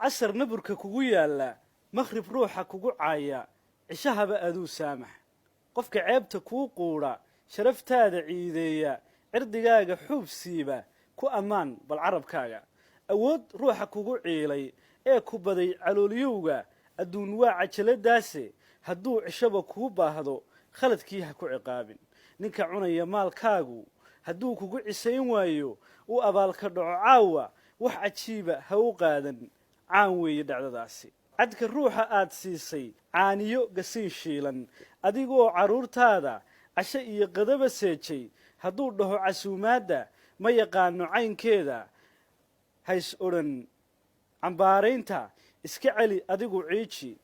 Casar naburka kugu yaalla, makhrib ruuxa kugu caaya, cishahaba aduu saamax. Qofka ceebta kuu quudha, sharaftaada ciideeya, cirdigaaga xuub siiba, ku ammaan bal carabkaaga. Awood ruuxa kugu ciilay ee ku baday caloolyowga, adduun waa cajaladaase, hadduu cishaba kuu baahdo, khaladkii ha ku ciqaabin. Ninka cunaya maalkaagu hadduu kugu cisayn waayo, uu abaalka dhaco caawa, wax cajiiba ha u qaadan, caan weeye dhacdadaasi. Cadka ruuxa aad siisay caaniyo gasiin shiilan, adigoo carruurtaada casho iyo qadaba seejay, hadduu dhaho casuumaadda ma yaqaano caynkeeda, hays odhan cambaaraynta iska celi, adigu ciiji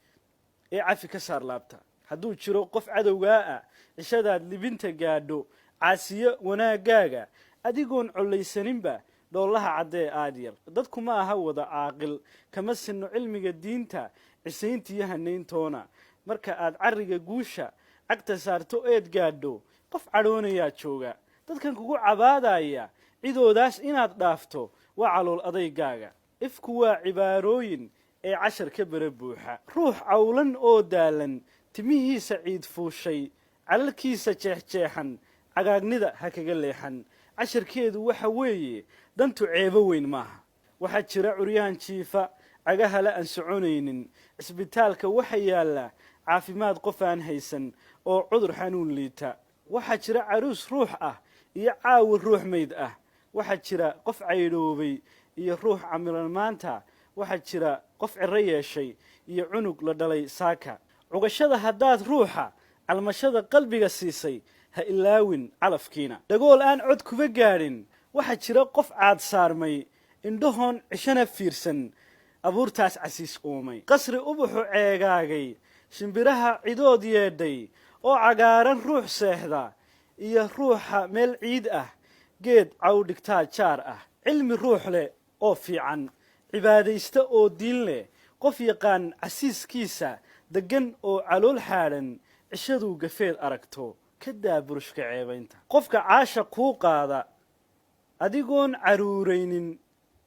ee cafi ka saar laabta. Hadduu jiro qof cadowgaa ah, cishadaad libinta gaadho, caasiyo wanaaggaaga, adigoon collaysaninba dhoollaha caddee aad yar. Dadku ma aha wada caaqil, kama sinno cilmiga diinta, cisayntiiyo hanayntoona. Marka aad carriga guusha cagta saarto eed gaadho, qof cadhoonayaa jooga. Dadkan kugu cabaadaya cidoodaas inaad dhaafto waa calool adaygaaga. Ifku waa cibaarooyin ee cashar ka bere buuxa. Ruux cawlan oo daalan, timihiisa ciid fuushay, calalkiisa jeexjeexan, cagaagnida ha kaga leexan. Casharkeedu waxa weeye, dantu ceebo weyn maaha. Waxaa jira curyaan jiifa, cagahala aan soconaynin. Cisbitaalka waxa yaalla caafimaad qof aan haysan oo cudur xanuun liita. Waxaa jira caruus ruux ah iyo caawi ruux mayd ah. Waxaa jira qof caydhoobay iyo ruux camilan maanta. Waxaa jira qof ciro yeeshay iyo cunug la dhalay saaka. Cugashada haddaad ruuxa calmashada qalbiga siisay, ha ilaawin calafkiina. Dhagool aan cod kuba gaadhin. Waxaa jira qof caad saarmay, indhahoon cishana fiirsan, abuurtaas casiis uumay. Qasri ubuxu ceegaagay, shimbiraha cidood yeedhay oo cagaaran ruux seexda iyo ruuxa meel ciid ah geed cawdhigtaa jaar ah. Cilmi ruux leh oo fiican, cibaadaysta oo diin leh, qof yaqaan casiiskiisa, deggan oo calool xaadhan, cishaduu gafeed aragto, ka daa burushka ceebaynta. Qofka caasha kuu qaada adigoon caruuraynin.